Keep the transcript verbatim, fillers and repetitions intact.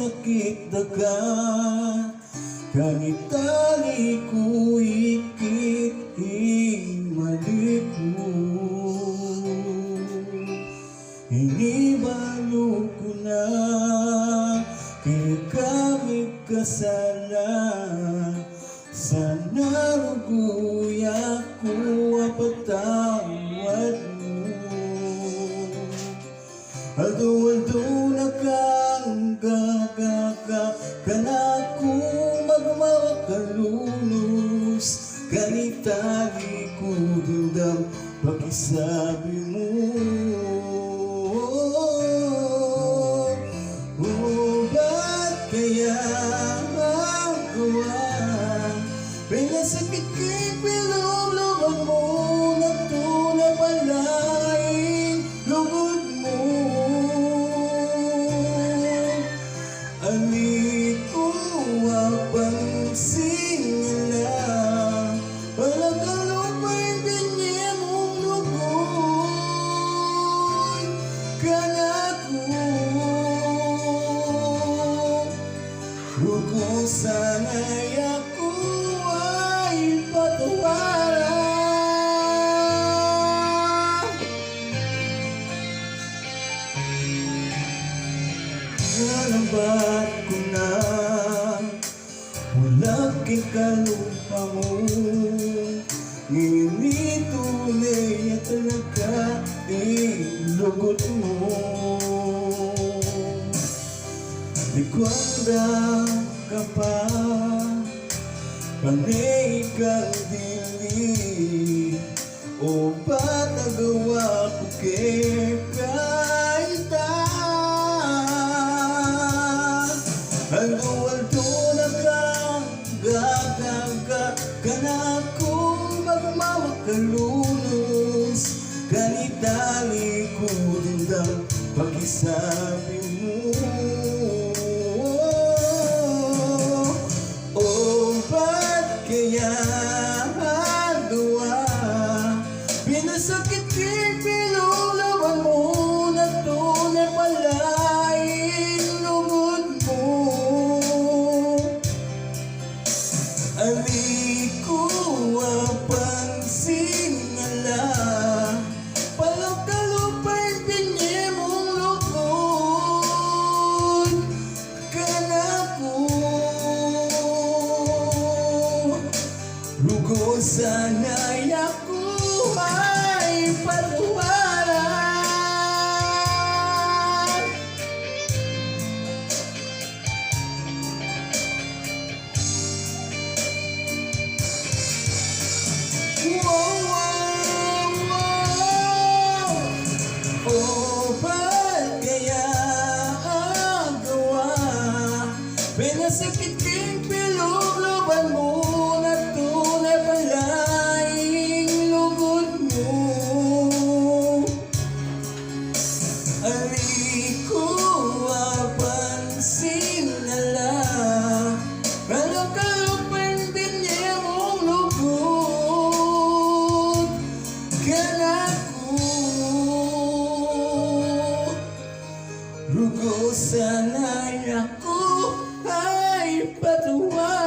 Sakit da ka, kanita liku ikit i maliku. Ini balu ku na, kaya kami kasala. Sana rugu ya ku apatawad mu. Aldo-aldo na kang gagaka, kanaku magmakalunus, kanita liku dimdam pakisabi mu. O bat kaya gawa, pinasakit king pilubluban mu, na tune palaing lugud mu. Aliku a pansingala, palakalupa ing binye mung lugud kanaku. Rugu sana ya ku a ipatwara. Nanabat ku na, ulak king kalupa mu, ngeni tune ya talaga ing lugud mu. Liku da ka pa, pane kang dili, o bat agawa ku keka ita. Aldo-aldo na kang gagaka, kanaku magmamakalunus, kanita liku dimdam pakisabi mu. O bat kaya gawa, pinasakit king pilubluban mu, na tune palaing lugud mu. Aliku a pansingala, palakalupa ing binye mung lugud kanaku. Rugu sana ya ku a ipatwara. Wow, wow, wow. O bat kaya gawa, pinasakit king pilubluban mu, na tune palaing lugud mu. Aliku a pansingala, palakalupa ing binye mung lugud kanaku. Rugu sana ya ku a ipatwara.